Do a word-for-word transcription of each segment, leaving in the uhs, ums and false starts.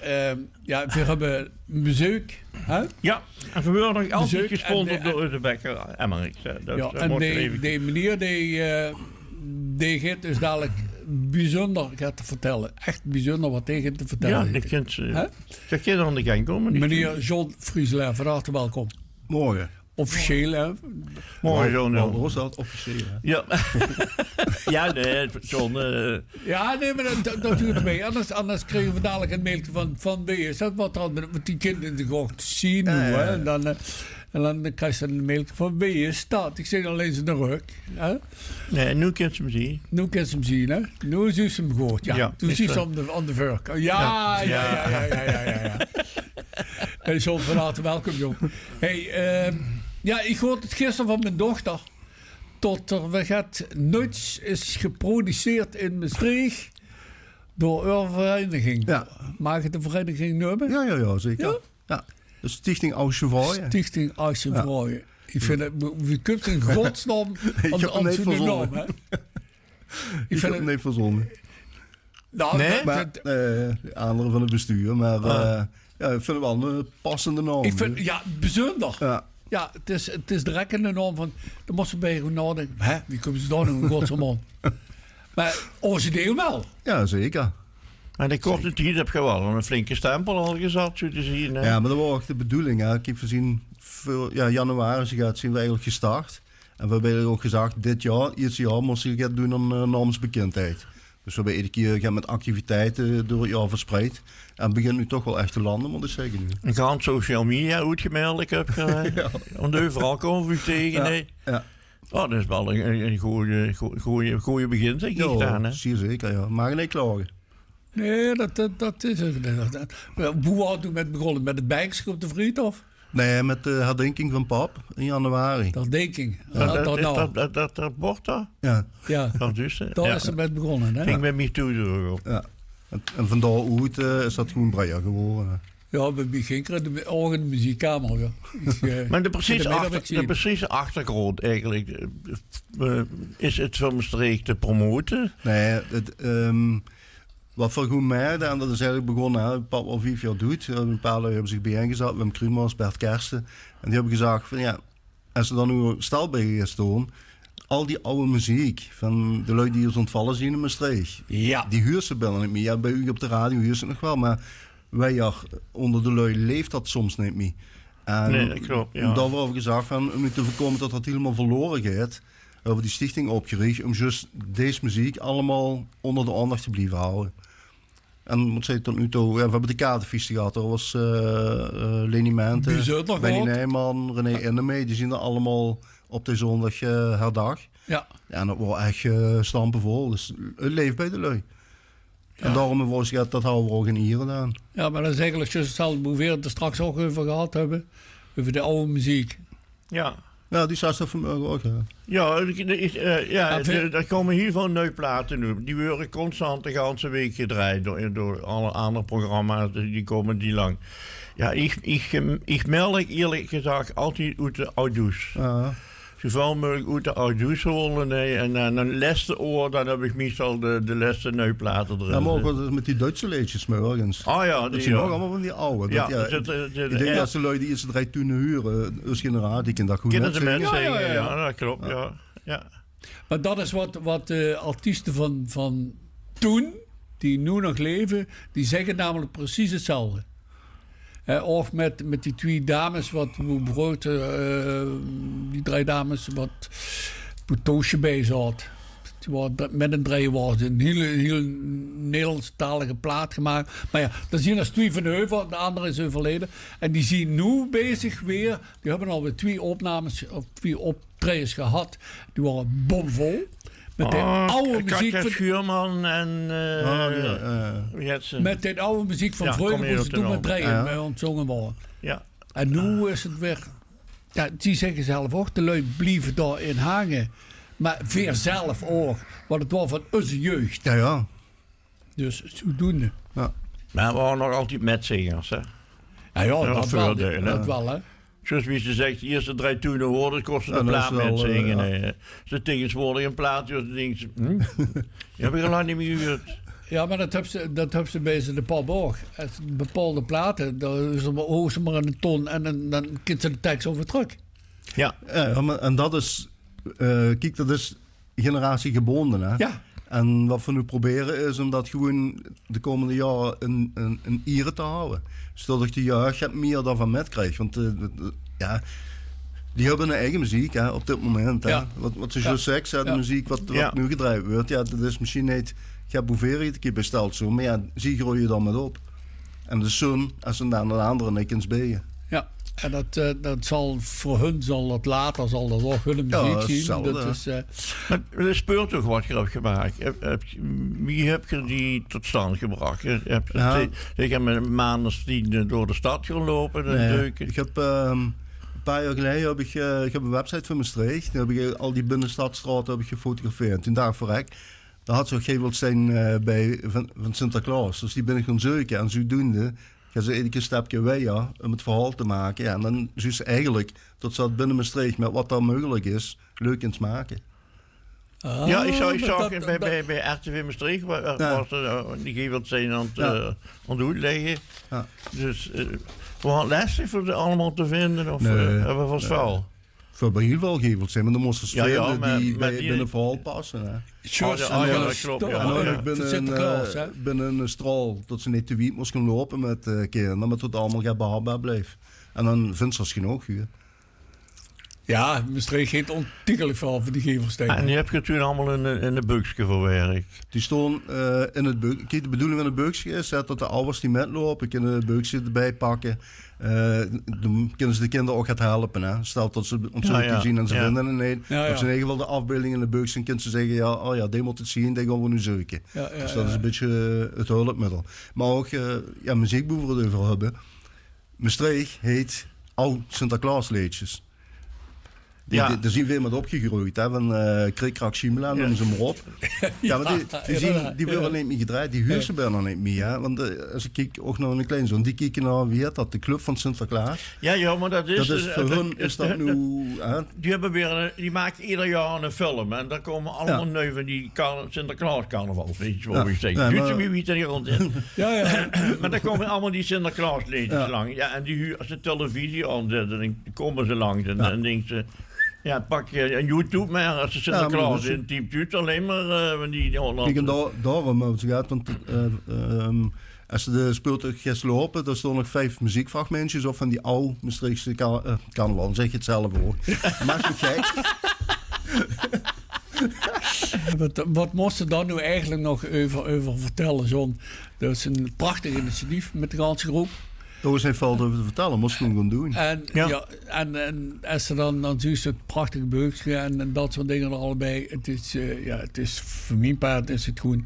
eh, jao, veer höbbe bezeuk, hè? Jao, en veer weure nog altied gesponsord door eus bekker Emmerichs, hè. Dus, eh, en die, die meneer, die, eh, die geit dus dalik bezunder get te vertèlle. Ech bezunder wat die geit te vertèlle. Jao, die kint ze. Hè? Ze kint aan de gang kómme, die meneer John Frieselaar, van harte welkom. Morge. Officieel, hè? Morge, John, John. Wat waor dat? Officieel, hè? Jao. Jao, nae, John, eh. Jao, nae, mer dat, dat, dat huurt d'rbie. Anders, anders kriege v'r dalik e mailke van, van: "Wae is dat wat dan?" Want die kinne 'm toch ouch zeen noe, hè? En dan, eh, en dan kriegs se e mailke van: "Wae is dat?" Ich zeen allein ziene rök, hè? Nae, noe kins se 'm zeen. Noe kins se 'm zeen, hè? Noe zuus se 'm good, jao. Noe zuus se 'm aan de, aan de veurkant. Jao, jao, jao. Hey, John, van harte welkom, jóng. Hey, ehm, jao, ich hoort 't gister van mien dochter, tot d'r weer get nuits is geproduceerd in Mestreech door eur vereiniging. Jao. Maag ich de vereiniging neume? Jao, jao, jao, zeker. Jao? Jao. De Stichting Oosje Vrooje. Stichting Oosje Vrooje. Ich vinj 't, wie kump 't in godsnaam aan, aan zoe'n naom, hè? Ich höb 'm neet verzónne. Noe, nae? Mer, eh, anger van 't bestuur, mer, eh, jao, ich vinj 't waal 'ne passende naom, ich vinj, jao, bezunder. Jao. Jao, 't is, 't is direk 'ne naom van, dan mós se bij gaon naodinke: "Hè, wie kómme ze dao noe in godsnaam aan?" Mer origineel waal. Jao, zeker. En in korte tied höb geer waal 'ne flinke stempel al gezat, zoe te zeen, hè? Jao, mer dat waor ouch de bedoeling, hè. Kiek, veer zeen veur, jao, januari, zoe get, zeen veer eigelik gestart. En veer höbbe eigelik ouch gezag, dit jaor, ierste jaor, mós se get doen aan, eh, naomsbekindheid. Dus veer höbbe eder kier get mit activiteite door 't jaor verspreid. En 't begint noe toch waal ech te lande, mót ich zègke noe. Ein gans social media oetgemeld, ich höb ge-, want euveral kómme v'r uch tege, hè. Jao. Oh, dat is waal ein, ein, ein gooj, gooj, gooj, gooj begin, zègk ich dan, hè. Zeer zeker, jao. Maag neet klage. Nae, dat, dat, dat is 't. Dat, dat, boe waor 't toen mit begonne? Mit 't benkske op de Vriethof? Nae, mit de herdinking van pap in januari. Herdinking. Jao. Dat, dat, dat, dat bord dao? Jao. Jao. Dao is 't mit begonne, hè? Ging mit mich toe, zoe. Jao. En, en van dao oet, eh, is dat gewoen breier gewore, hè. Jao, bij mich ging 't in de, ouch in de meziekkamer, jao. Ich, eh, mer de precies achter-, de precies achtergrónd eigelik, eh, is 't veur Mestreech te promote? Nae, 't, ehm, wat v'r gewoen merkde, en dat is eigelik begonne, hè, pap waor vief jaor doed, eh, e paar lui höbbe zich biejein gezat, Wim Krumers, Bert Kersten, en die höbbe gezag van, jao, es se dan noe stel bij geis stoon, al die awwe meziek van de lui die ós óntvalle zien in Mestreech, die huurs se binne neet mie. Jao, bij uch op de radio huurs se 't nog waal, mer wijer ónger de lui leef dat soms neet mie. En dao höbbe v'r gezag van, óm noe te veurkómme dat dat hielemaol verlore geit, höbbe v'r die stichting opgerich óm zjus dees meziek allemaol ónger de aandach te blieve hawwe. En mót zègke, tot noe toe, jao, v'r höbbe de Kaartefieste gehad. Dao waor, eh, eh, Lenie Menten, Benny Nijman, René Innemee. Die zien d'r allemaol op de zóndig, eh, herdach. Jao. Jao, en dat waor ech, eh, stampevol. Dus 't leef bij de lui. En daorum, eh, waor 't, dat hawwe v'r ouch in iere gedaon. Jao, mer dat is eigelik zjus 'tzelfde boe v'r 't d'r straks ouch euver gehad höbbe. Euver de awwe meziek. Jao. Jao, die zaes d'r vanmorge ouch, hè. Jao, d'r, d'r is, eh, jao, d'r, d'r kómme hiel väöl nuuj plate noe. Die weure constant de ganse week gedrejd door, door alle anger programma's die, die kómme die lang. Jao, ich, ich, ehm, ich melk ierlik gezag altied oet de aw does. Jao. Zoeväöl meugelik oet de aw does hole, hè. En dan, dan lèste oor, dan höb ich meestal de, de lèste nuuj plate d'rin. Jao, mer ouch waal mit die Duitse leedjes, mer örges. Ah jao, dat zien ouch allemaol van die awwe. Jao, ich dink dat de lui die ierste drei toene hure, eus generatie, die kinne dat good mitzinge. Jao, dat klop, jao. Mer dat is wat, wat de artieste van, van toen, die noe nog leve, die zègke namelik precies 'tzelfde. Hè, ouch mit, mit die twie dames wat, boe brood, eh, die drei dames wat, boe Toosje bij zaot. Die waore dr-, mit z'n drieje waore ze 'n hiel, hiel Nederlandstalige plaat gemaak. Mer jao, dao zien d'r twie van euver, de anger is euverleje. En die zien noe bezig weer, die höbbe alweer twie opnames, of twie optraejes gehad. Die waore bomvol. Mit de awwe meziek van Schuurman en, eh, wie hèt ze? Mit de awwe meziek van vreuger, boe ze toen mit drieje mei aan 't zinge waore. Jao. En noe is 't weer, jao, die zègke zelf ouch, de lui blieve dao-in hange. Mer veer zelf ouch, want 't waor van eus jeug. Jao, jao. Dus zoedoende. Jao. Mer 't waore nog altied mitzingers, hè? Jao, jao, dat waal, hè. Zjus wie ze zègk, de ierste drei toene hoort, kós se de plaat mitzinge, hè. Ze tegeswoordig 'n plaat, jao, dan dinks se, hm? Die höb ich al lang neet mie gehuurd. Ja, maar dat höbs se, dat höbs se bij ze de pap ouch. Es bepaalde plate, dao is er maar, hoofs se maar ein toon en dan, dan kins se de teks euver trök. Ja. Ja, maar, en dat is, eh, kiek, dat is generatiegebonden, hè. Ja. En wat we nu proberen is om dat gewoon de komende jaren in, in, in iere te houden. Zodat de jeugd het meer daarvan metkrijgt. Want eh, de- de- ja, die hebben hun eigen muziek hè, op dit moment. Hè. Ja. Wat, wat ze Ja. zo seks, hè, de Ja. muziek wat, wat Ja. nu gedraaid wordt, ja, dat is misschien niet. Gaat boeveren een keer besteld zo, maar ja, zie groeien dan met op. En de zon, als ze dan de andere niks bij je. Ja, en dat, eh, dat zal voor hun, zal dat later, zal dat wel hun Ja, muziek zien. hetzelfde. Dat is, eh, Maar er speelt toch wat, geloof ik, gemaakt. Heb, heb, wie heb je die tot stand gebracht? Heb, Ja. Ik heb met maanders die door de stad gaan lopen en Nee, deuken. Ik heb ehm, een paar jaar geleden heb ik, eh, ik heb een website van Maastricht. Daar heb ik al die binnenstadstraten heb ik gefotografeerd. Toen dacht ik, verrek, daar had zo'n gevelsteen eh, bij van, van Sinterklaas. Dus die ben ik gaan zoeken. En zodoende gaan ze iedere keer een stapje wijder om het verhaal te maken. Ja, en dan zuus ze eigenlijk dat ze dat binnen Maastricht met wat daar mogelijk is, leuk eens maken. ah, Ja, ik zag, ik maar zag dat- het bij, dat- bij, bij R T V Maastricht, waar, Ja. was er, eh, die gevelstein aan het, Ja. eh, aan het uitleggen. Ja. Dus eh wat lastig voor ze allemaal te vinden, of Nee. eh, hebben we vast wel. Voor bij heel veel gevels zijn, maar dan moesten ze Ja, ja, vinden maar- die maar bij die- binnen verhaal passen. Hè. Juist, Oh, ja, oh, ja, juist. dat klopt, ja, En oh, ook ja. ik ben Voor een, Sinterklaas, eh, hè? Binnen een straal, dat ze niet te wiet moesten lopen met eh kinderen, maar dat het allemaal gaat behapbaar blijft. En dan vindt ze als genoeg, huur. Ja, Maastricht heeft ontiegelijk veel van die gevelsteen. En die heb je toen allemaal in, de- in de buikske verwerkt. Die stonden eh, in het beuk. Kijk, de bedoeling van het beukje is hè, dat de ouders die metlopen, kunnen het beukje erbij pakken. Eh, dan kunnen ze de kinderen ook gaan helpen. Hè. Stel dat ze ontzettend Ja, ja. zien en ze Ja. vinden het niet. Ja, ja. Dat ze in ieder geval de afbeelding in de beukje kunnen ze zeggen, ja, oh ja, die moet het zien, die gaan we nu zoeken. Ja, ja, Dus dat ja. is een beetje eh, het hulpmiddel. Maar ook, eh, ja, muziek bijvoorbeeld over hebben. Maastricht heet Oud Sinterklaasleedjes. Die, Ja. die, daar zien we met opgegroeid, hè, van eh Krik Krak Simela, noem ze maar op. Ja, maar die, die, zien, die worden niet meer gedraaid, die huurt ze bijna niet meer. Hè, want eh, als ik kijk, ook naar mijn kleinzoon, die kijken naar, wie heet dat, de Club van Sinterklaas. Ja, ja, maar dat is... Dat is eh, voor dat- hun is dat nu... Hè, Die hebben weer, een- die maken ieder jaar een film en daar komen allemaal Ja. nuuj van die car- Sinterklaas carnavalsliedjes, Ja. wat ik zeg. Ja, Weet maar- je wie het hier rond is? Ja, ja. Maar dan komen allemaal die Sinterklaasliedjes Ja. langs. Ja, en die, hu- als ze televisie aanzetten, dan komen ze langs en, Ja. en denken ze... Ja, pak je een YouTube maar, als ze Ja, maar Sinterklaas dat is- in typt, duurt alleen maar eh, van die, die Hollandse... Kijk, en daar, daarom hebben ze gehad, want eh, ehm, als ze de speeltuig gaan lopen, daar staan nog vijf muziekfragmentjes op van die oude Maastrichtse ka- eh, carnaval. Dan zeg je het zelf ook. Maakt niet gek. Wat, wat moesten dan nu eigenlijk nog over, over vertellen, John? Dat is een prachtig initiatief met de ganse groep. Daar is heel veel over te vertellen, moest gewoon gaan doen. En, Ja. Ja, en, en als ze dan, dan zuus se het prachtige beukske en, en dat soort dingen er allebei. Het is, eh, ja, het is, voor mijn part is het gewoon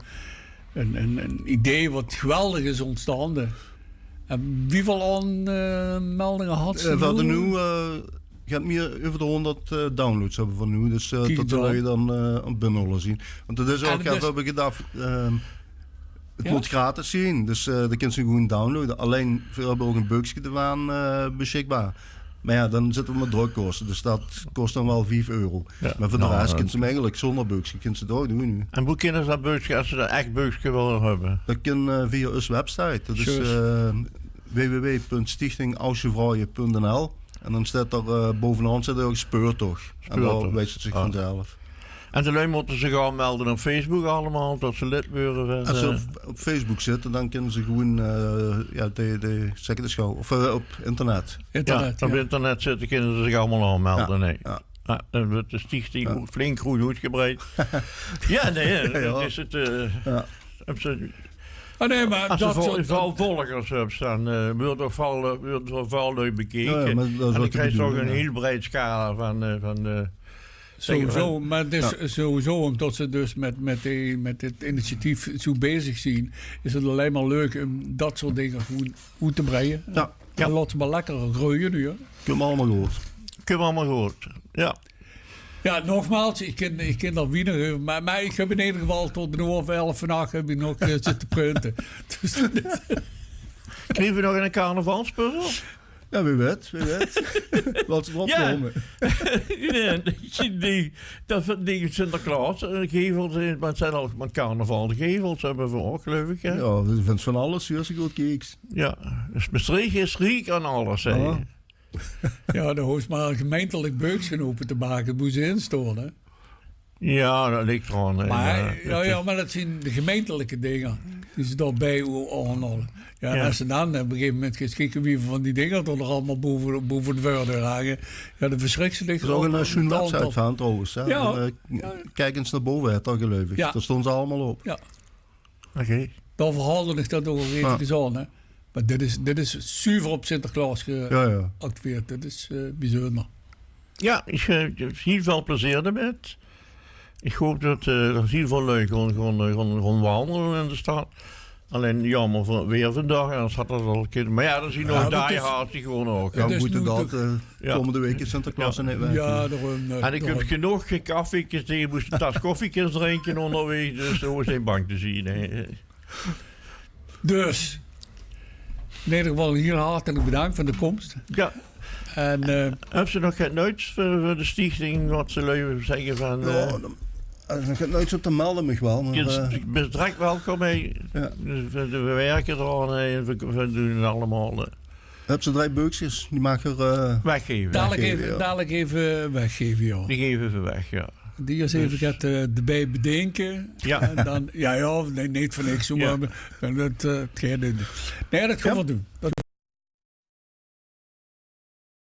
een, een, een idee wat geweldig is ontstanden. En wieväöl aanmeldingen had ze Eh, we hadden noe? nu, eh, gaat meer over de honderd eh, downloads hebben van nu. Dus eh, Kiek dat de dan. Lui dan eh aan binnenholen zien. Want het is En ook, het ja, is- we hebben gedacht, ehm, het Ja? moet gratis zien. Dus eh dan kunnen ze gewoon downloaden. Alleen, we hebben ook een beukje ervan eh, beschikbaar. Maar ja, dan zitten we met drukkosten. Dus dat kost dan wel vijf euro. Ja. Maar voor de Nou, rest dat- kunnen ze hem eigenlijk zonder beukje kunnen ze doordoen nu. En hoe kunnen ze dat beukske, als ze dat echt beukske willen hebben? Dat kan eh, via ons website. Dat is Juist. eh www.stichtingausjevrouwen.nl. En dan staat er eh, bovenaan staat er ook speurtocht. En Speurtocht. dan wijst het zich Ah. vanzelf. En de lui moeten zich aanmelden op Facebook allemaal, dat ze lid worden van... Als ze eh, op, op Facebook zitten, dan kunnen ze gewoon eh, ja, de, de, zeg het eens gauw, of eh, op internet. Internet, Ja, op ja. internet zitten, kunnen ze zich allemaal aanmelden. Ja, Nee. ja. Ja, en dat is stichting Ja. goed- flink goed uitgebreid. Ja, nee, Ja. dat is het... eh Ja. Op ze- Ah, nee, maar Als dat ze vol, soort- vol volgers hebt staan, eh wordt er veel, eh, wordt er veel leuk bekeken. Ja, ja, maar dat is En dan wat de krijg je toch bedoeling een is. heel breed scala van... eh, van eh, Sowieso, zeggen maar het is sowieso omdat ze dus met, met, die, met dit initiatief zo bezig zien, is het alleen maar leuk om dat soort dingen goed uit te breiden. Ja. En laat ze maar lekker groeien nu, hè. Kunnen we allemaal goed. Kunnen we allemaal goed. Ja. Ja, nogmaals, ik ken, ik ken daar weinig over, maar, maar ik heb in ieder geval tot een uur of elf vannacht heb ik nog eh, zitten prunten. Dus dat is- Krijgen we nog een carnavalspuzzel? Ja, wie wèt, wie wèt. Wat ze d'rop kómme. Nae, die, die, dat van die Sinterklaos, eh, gevels, eh, want zeen al met carnaval, de gevels höbbe v'r ouch, geluif ich, hè? Ja, die vins van alles, zuus se good kieks. Ja, dus Mestreech is riek aan alles, hè. Ja, de hoofs maar ein gemeintelik beukske ope te make, boe ze in stoon, hè. Ja, dat ligk d'raan. Maar, ja, ja, maar dat zien de gemeintelike dinger die ze daorbij aanhaole. Ja, en as ze dan op ein gegeve moment geis kieke wie väöl van die dinger d'r allemaol bove, bove de veurdeur hange, ja, dan versjriks se dich. D'r is ouch ein sjoen website van trouwens. Hè. Ja. En, eh, kiek ins nao bove, hè, dao geluif ich. Ja. Dao stoon ze allemaol op. Ja. Oké. Dao verhaalde ich dat ouch al ins gezaon, hè. Maar dit is, dit is zuver op Sinterklaos geacteerd. Dit is uh, bijzonder. Ja, ich uh, hiel väöl plezeer d'rmit. Ich hoop dat uh, d'r hiel väöl lui gaon, gaon, gaon, gaon wandele in de stad. Allein jammer veur 't weer vandaag, anders had dat al gekund. Maar ja, d'r zien nog diehards die gewoen ouch. Ja, boete dat, uh, komende waek is Sinterklaos neet weg. Ja, daorum. En ich höb genóg kaffiekes, ich mós ein tas koffiekes drinke óngerwaeg, dus dao hoofs se neet bang te zien. Dus, in eder geval hiel hartelik bedank veur de kóms. Ja. En uh, höbs se nog get nuits veur, veur de stichting, wat se lui zègke van... Uh, ja, as ich nog get nuits höb, dan meld ich mich waal. Mer, uh, bis drek welkom, hè. Ja. Dus veer, veer wèrke d'raan, hè, en veer, veer doon 't allemaol. Uh. Höbs se drei beukskes, die maag ich uh, weggaeve. Dadelik eve, ja. Dadelik eve weggaeve, ja. Die gaeve veer weg, ja. Die ins eve get d'rbij bedinke. Ja. En dan, ja, ja, neet veur niks, maar dat, uh, dat gaon veer doon.